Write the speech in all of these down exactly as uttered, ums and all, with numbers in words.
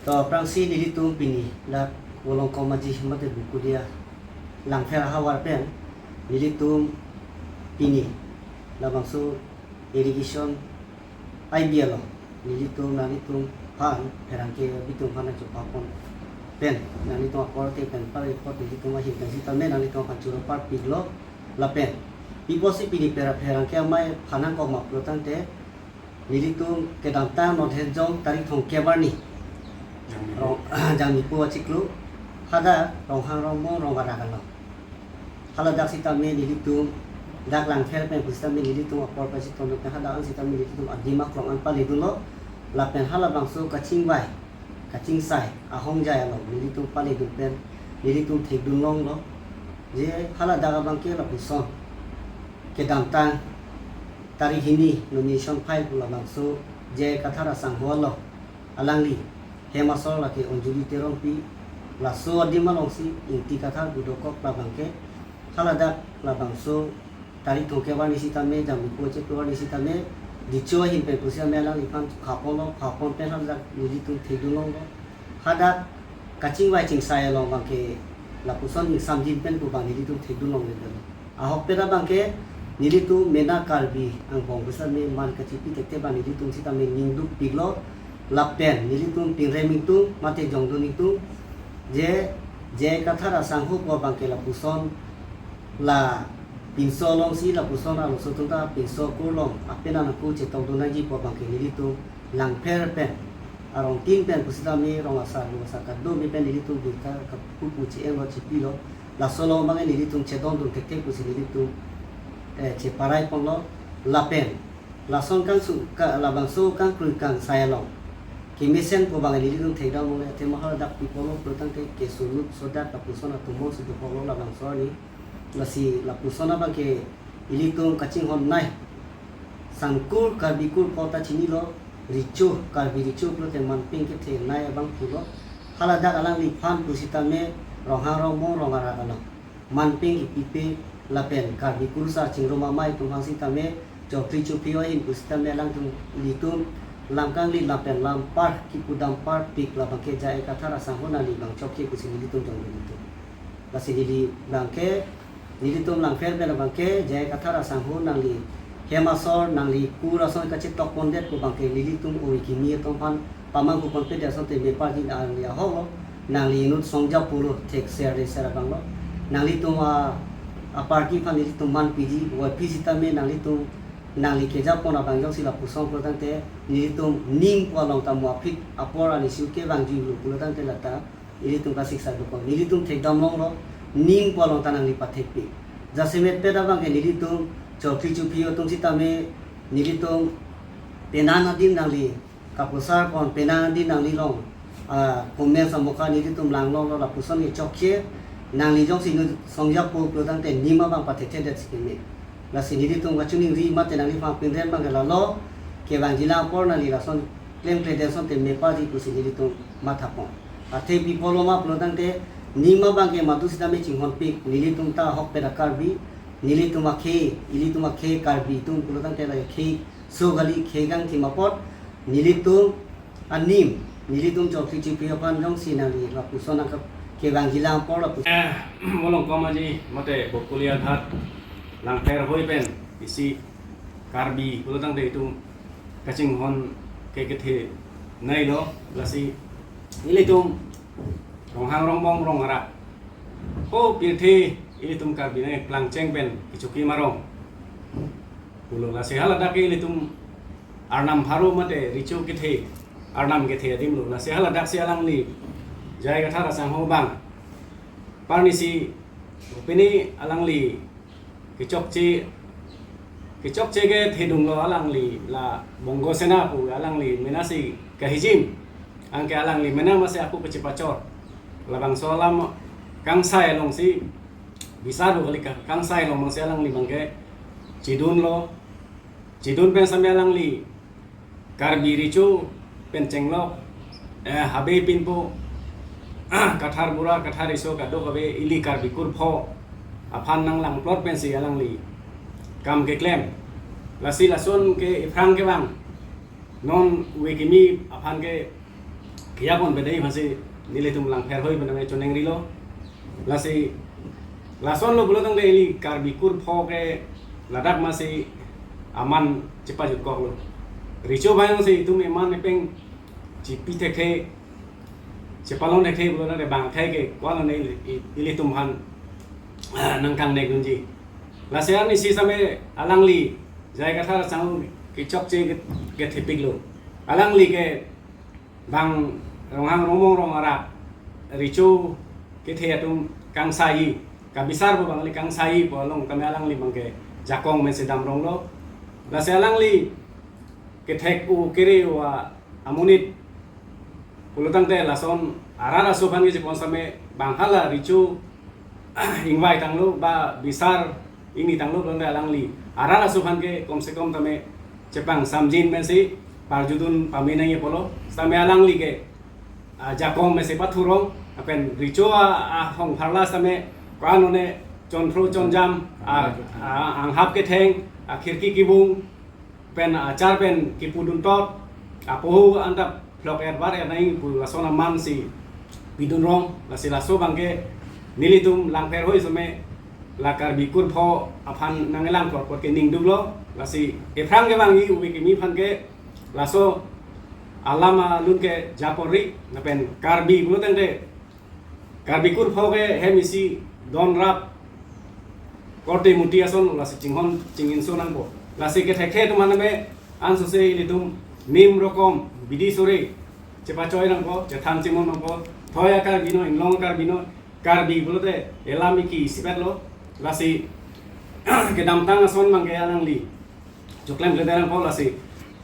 To aphrangsi nelitum pini dak Volongkom Aji mate Bokolia Langpher ahavar pen nelitum pini labangso irrigation I B along nelitum nanglitum aphan pherangke abitum aphan chopapon pen nanglitum akorte pen pare apot nelitum ahin pen sitame nanglitum aphan choro parpiklo lapen pi apotsi pini pera pherangke amei aphan nangkok ma pulo tangte nelitum kedamtang North Hejong tarik thomkep arni Rong Jangmipo achiklo hadak Ronghang Rongbong Rong Arak along. Haladak sitame nelitum dak Langpher pen pusitame nelitum apor pensi tonduk pen hadak an sitame nelitum adim aklong an paledunlo lapen halabangso kachingvai kachingsai ahongjai along nelitum paledun pen nelitum thekdun longlo je haladak abangke lapuson kedamtang tarik hini nomination file pu labangso J I Kathar asangho along alangli hem asor lake Anjali Terongpi laso adim alongsi Ingti Kathar pu dokok labangke haladak labangso tarik thomkep arni sitame Jangmipo achiklo arni sitame dicho ahin pen pusitame alangliphan khapon lo khapon pen haladak nelitum thekdun longlo hadak kachingvai chingsai along abangke lapuson ingsamjin pen pu abang nelitum thekdun longledetlo. Ahokpet abangke nelitum mena Karbi angbong pusitame man kachipi thekthe abang nelitum sitame ning dukpiklo lapen nelitum pinrem ingtung mate jongdun ingtung je J I Kathar asangho pu abangke lapuson la pinso alongsi lapuson arloso atum ta pinso kurlong apenan ako chetongdun nangji pu abangke nelitum Langpher pen arongtin pen pusitame rong asar lu asar kadokave pen nelitum birta kapupu che-enlo chipilo laso along abangke nelitum chedondun thekthe pusi nelitum eh, cheparai ponlo lapen lason kangsu ka, labangso kangkrui kangsai along kemesen pu abang nelitum thekdam longle athema haladak pi apotlo pulo tangte keso lut sodak lapuson atum bongsi dokoklo labangso arni lasi lapuson abangke ilitum kachinghon nai sangkur Karbi kur kota chinilo recho Karbi recho pulote manpeng kethenei abang pulo haladak alangliphan pusitame Ronghang Rongbong Rong Arak along manpeng kipipe lapen Karbi kurusar chingrum amei atum aphan sitame chokri chophi ahin pusitame alangtum ilitum lamkangli lapen lampar kipudam parpik labangke J I Kathar asangho nangli abang chokche pusi nelitum jong nelitum. Lasi neli abangke nelitum Langpher pen abangke J I Kathar asangho nangli hem asor nangli kur ason kachetok pondet pu abangke nelitum ove kimi atum aphan pamanghu ponpedet asonte meparji nangli ahoklo nangli inut songja pulo thekser reser abanglo nanglitum a aparty aphan nelitum manpiji wai pi sitame nanglitum nangli kejapon abang jongsi lapuson pulo tangte nelitum ning pu along ta mo aphi apor ani siu kevangjuilo pulo tangte lata nelitum kasiksa dokok nelitum thekdam longlo ning pu along ta nangli pathekpi jasemet pet abangke nelitum chokri chophi atum sitame nelitum penang adim nangli kaprosar pon penang adim nangli along ah, comment samukha nelitum lang longlo lapuson ke chokche nangli jongsi inut songja pu pulo tangte ning abang pathekthedet si keme lasi nelitum kachiningri mate nangliphan pinrem abangke lalo kevangjilang apor nangli lason klemkledet asonte meparji pusi nelitum mathapon. Athe pi apotlo ma pulo tangte ning abangke madu sitame chinghonpik nelitum ta ahokpet a Karbi nelitum akhei ilitum akhei Karbi atum pulo tangte la khei so gali khei kangthim apot nelitum anim nelitum chokri chophi aphan jongsi nangli lapuson nangkap kevangjilang apor lapuson. Eh, Volongkom Aji mate Bokolia Ghat Langpher hoi pen isi Karbi pulo tangte itum kachinghon ke kethenei lo lasi ilitum Ronghang Rongbong Rong Arak ho pirthe ilitum Karbi nai plangcheng pen kechokim arong pulo lasi haladak ke ilitum arnam pharo mate recho kethe arnam kethe adim lo lasi haladak si alangli J I Kathar asangho abang parnisi pini alangli kechokche kechokche kethedunglo alangli la Bongo Sena pu alangli menasi kahijim anke alangli mena masi ako kachepachor labangso alam kangsai alongsi bisar do kali ka kangsai along masi alangli abangke chedunlo chedun pen sitame alangli Karbi recho pen chenglok eh, habe pinpo Kathar bura Kathar riso kadokave ili Karbi kur pho aphan nanglangplot pensi alangli kam keklem lasi lason ke iphrang kevang non ove kimi aphan ke Yapon bedai masi nelitum Langpherhoi pen tame choningrilo. Lasi lason lo pulo tangte ili Karbi kurpho ke ladak masi aman chepajutkoklo. Recho abang si itum eman epeng chipi thekthe, chepalong thekthe pulo tangte bang akhei ke ko-an lo ne ili, ili, ilitum aphan nangkangnekdunji. Lasi arnisi sitame alangli J I Kathar asang kechokche ke, kethepiklo. Alangli ke bang Ronghang Rongbong rong arat recho kethe atum kangsai, kabisar pu bang ili kangsai pu along tame alangli bang ke jakong mesi damronglo. Lasi alangli kethek-o kere-o amonit pulo tangte lason arat aso aphan ke chepon sitame bang hala recho ingvai tanglo ba bisar ingni tanglo pulo tangte alangli arat aso aphan ke komse kom tame chepangsamjin mesi parjudun pame nangji pulo. Sitame alangli ke, ah, jakong mesi pathurong, lapen recho a, ahong pharla sitame ko-an lo ne chonphro chonjam, ah, ah, anghap ketheng, akhirki kibung, pen achar pen kipuduntot, apoho anta phlok-et var-et nangji pu lason aman si pidunrong. Lasi laso bang ke nelitum Langpherhoi sitame la Karbi kurpho aphan nanglangkok apot ke ningduklo. Lasi ephrang kevangji ove kimi aphan ke laso alam alun ke japori, lapen Karbi pulo tangte Karbi kurpho ke hem isi donrap korte muti ason lasi chinghon chinginso nangpo. Lasi kethekthe atum aphan tame ansose ilitum nim rokom bidi sore chepachoi nangpo, chethan chimon nangpo. Thoi a-Karbi noi, inglong a-Karbi noi, Karbi pulote elam iki isipetlo. Lasi kedamtang ason bang ke alangli choklemkledet nangpo. Lasi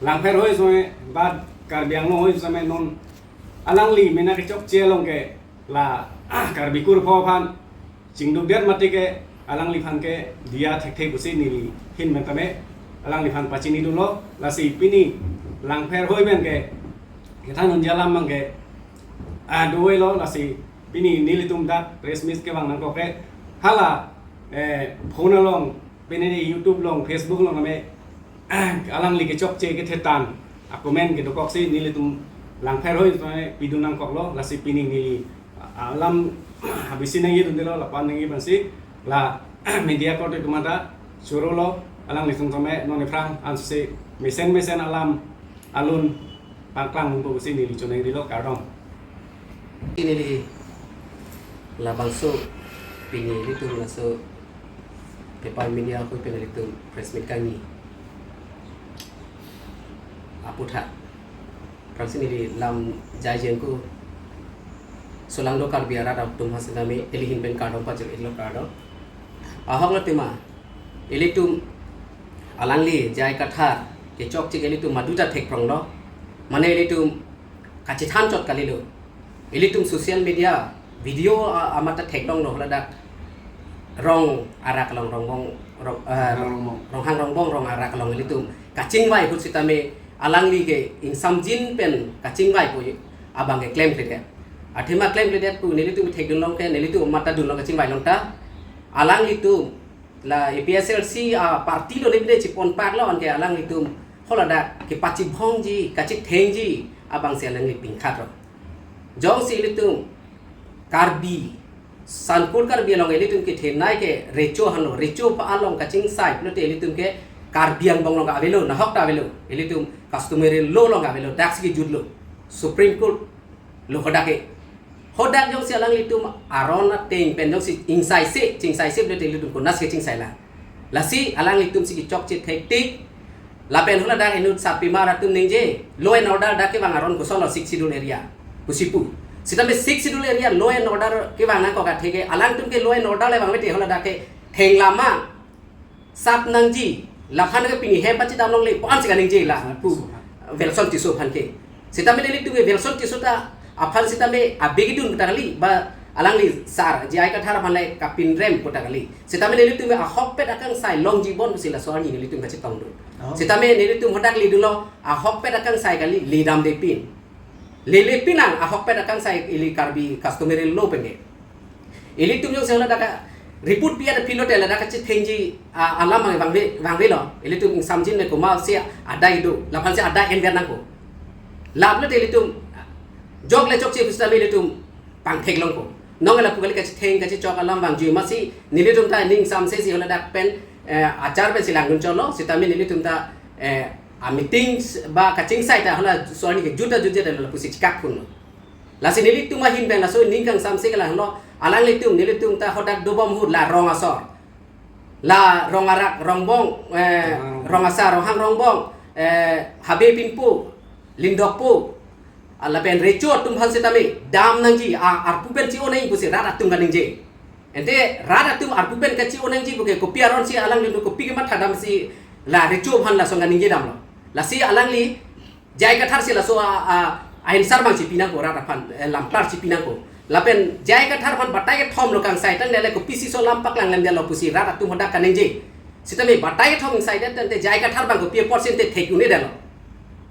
Langpherhoi sitame ba Karbi Anglong hoi sitame non alangli mena kechokche along ke la Karbi kurpho aphan chingdukdet mati ke alangliphan ke diya thekthe pusi neli ahin pen tame alangliphan pachinidunlo. Lasi pini Langpherhoi pen ke kethandunji alam bang ke, ah, do-elo. Lasi pini nelitum dak press meet kevang nangkok ke hala, eh, phone along, pini YouTube along, Facebook along tame alangli kechokche kethe tan a-comment kedokoksi nelitum Langpherhoi tame pidun nangkoklo. Lasi pini neli alam habisi nangji dundelo, lapu-an nangji pensi la media korte atum anta chorolo. Alanglitum tame non ephrang ansose mesen mesen alam alun pangklang nungpo pusi neli choningrilo, kardom. Neli labangso pini ilitum laso Pepar Media ahoi pen ilitum press meet kangni aputhak, aphrangsi neli lam jai jengku solangdo Karbi arat atum aphan sitame neli ahin pen kardom pajir-iklo, kardom. Ahok lo tema, ilitum alangli J I Kathar kechokche ke ilitum maduta thekpronglo. Mane ilitum kachethanchot kalilo. Ilitum social media video a-, amat ta theklonglo, ladak rong arak along, Rongbong, rong, eh, Ronghang Rongbong. Ronghang Rongbong rong arak along ilitum kachingvai ahut sitame alangli ke ingsamjin pen kachingvai pu abang ke klemkledet. Athema klemkledet pu nelitum thekdunlong ke, nelitum amat ta dunlong kachingvailong ta, alanglitum la A P H L C a-party lo, ne bide chiponpaklo, anke alanglitum holadak kepachibhongji, kachithengji abang si alangli pingkhatlo. Jongsi ilitum Karbi, Sankur Karbi along ilitum kethenei ke recho aphanlo, recho aphan along kachingsai pulote ilitum ke Karbi Anglong along avelo, nahok ta avelo, ilitum customary law along avelo, daksi kejutlo, Supreme Court lo hadak ke. Hadak jongsi alanglitum aron ateng pen jongsi ingsaise, chingsaise pulote ilitum konatsi kechingsaila? Lasi alanglitum si kechokche thektik. Lapen haladak inut sarpimar atum ningje, law and order dak kevang aron kosonlo, Sixth Schedule area pusi pu. Sitame Sixth Schedule area law and order kevang nangkok athe ke, alangtum ke law and order le vang mete, haladak ke thenglam ma sap nangji, laphan ke pini hem pachedam longle pu-an si kaningje la pu Wilson Tisso aphan ke. Sitame nelitum ke Wilson Tisso ta aphan sitame abegidun pu ta kali, ba alangli sar J I Kathar aphan le kapinrem pu ta kali. Sitame nelitum ke ahokpet akangsai longji bon pusi laso arni nelitum kachetongdun. Oh. Sitame nelitum hadak ledunlo, ahokpet akangsai kali, ledamde pin. Lele pinang ahokpet akangsai ili Karbi customary law pen ke. Ilitum jongsi haladak report pi-et aphi lote ladak kachithengji, ah, alam vangve, vangvelo. Ilitum ingsamjin me komatsi adai do, laphansi adai enver nangpo. Lap lote ilitum, ah, Jok le chokche pusitame ilitum pangthek longpo. Non ke lapu kali kachitheng kachechok alam vangjui amatsi nelitum ta ning samse si holadak pen, eh, achar pensi langdun cholo, sitame nelitum ta, eh, a meeting ba kachingsai ta hala so arni ke jutda jutje ta lapusi chikak phunlo. Lasi nelitum ahin pen laso ning kangsamse ke lahelo, alanglitum nelitum ta hodak dobom ahut la rong asor, la rong arak, rongbong, eh, rong asar, ronghang rongbong, eh, habe pinpo, lindokpo, lapen recho atum aphan sitame dam nangji, a, arpu pen chi-o nangji pusi rat atum kaningje. Ante rat atum arpu pen kachi-o nangji puke kopi aron si alanglitum kopi kematha damsi la recho aphan lason kaningje damlo. Lasi alangli J I Kathar si laso a, a, a answer abang chipi nangpo, rat aphan, eh, lampar chipi nangpo. Lapen J I Kathar aphan batai kethom lo kangsai tangte le kopisi so lam paklang lemdetlo pusi rat atum hodak kaningje. Sitame batai kethom ingsaidet tangte J I Kathar abang kopi apotsi ante thek-un-edetlo,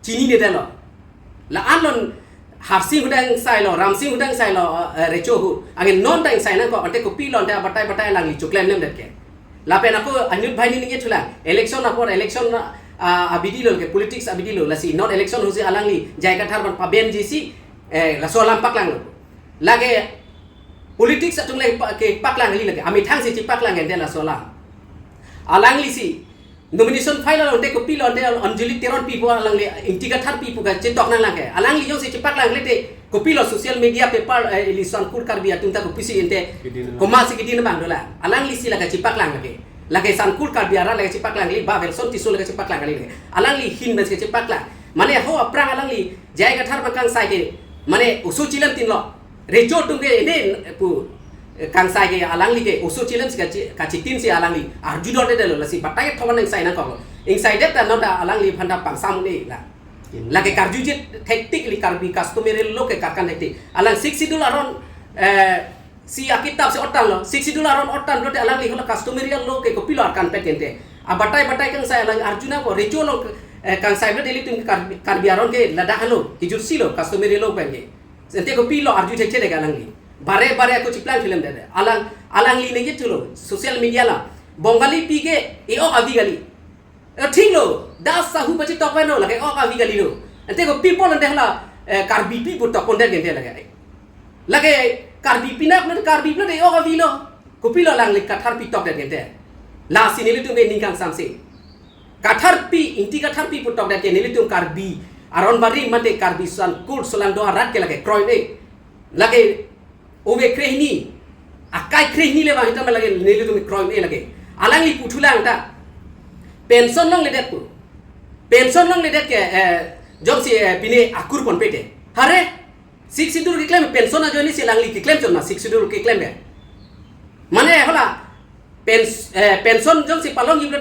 chini-edetlo. La-an lon Harsing ahut ta ingsailo, Ramsing ahut ta ingsailo, eh, recho ahut. Anke non ta ingsai nangkok, ante kopilo ante batai batai alangli choklem lemdet ke. Lapen ako anut banghini ningje thulang. Election apor election, ah, abidi lo ke, politics abidi lo. Lasi non election ahutsi alangli J I Kathar aphan pabenji si, eh, laso alam paklanglo. Lake politics atum le pa-, kepaklang kali lake. Amethang si chipaklang ante laso alam. Alangli si nomination file lo ante kopilo ante Anjali Teron pipo, alangli Ingti Kathar pipo kachetok nanglang ke. Alangli jongsi chipaklang kali te kopilo social media paper, eh, ili Sankur Karbi atum ta kopisi ante kedin komatsi kedin abang dolang. Alangli si lake chipaklang lake. Lake Sankur Karbi arat lake chipaklang kali, ba Welson Tisso lake chipaklang kali lake. Alangli ahin pen si chipaklang. Mane ho aphrang alangli J I Kathar abang kangsai ke, mane oso chilemtinlo. Recho atum ke ene pu, eh, kangsai ke alangli ke oso chilem si kachi-, kachitin si alangli arjudondedetlo, lasi batai kethom an ingsai nangkoklo. Ingsaidet ta non ta alangliphan ta pangsam un-e la. Lake karjuje thektik li, Karbi customary law ke karkan thektik. Alang Sixth Schedule aron, eh, si akitap si otanglo. Sixth Schedule aron otang pulote alangli hala customary law ke kopilo arkanpet ante. Abatai batai kangsai alang arju nangkok, recho along, eh, kangsai pulote ilitum Karbi, Karbi aron ke ladak halo, kijutsi lo customary law pen ke. Ante kopilo arju thekthedet alangli. Bare bare ako chiplang film dede. Alang, alangli ningje thulo social media la. Bongali pi ke e-ok avi kali. Eh, thiklo, Das Sahu pachetok pen lo, lake e-ok avi kalilo. Ante kopi apot ante hala, eh, Karbipi pu tokpondet ante lake. Lake Karbipi na, Karbi pulote e-ok avilo. Kopilo alangli Kathar pi tokdet ante. Lasi nelitum ke ning kangsamse. Kathar pi, Ingti Kathar pi pu tokdet ke nelitum Karbi aron bari mate Karbi Sankur Solangdo arat ke lake kroi un-e. Lake ove krehini, akai krehini le vang hitam lake nelitum kroi un-e lake. Alangli puthulang ta. Pension longledet pu. Pension longledet ke, eh, jongsi, eh, pine akur ponpe te. Hare, Sixth Schedule keklem pension ajoine si alangli keklem chot ma Sixth Schedule keklem ke. Mane hala pens-, eh, pension jongsi palongji pulote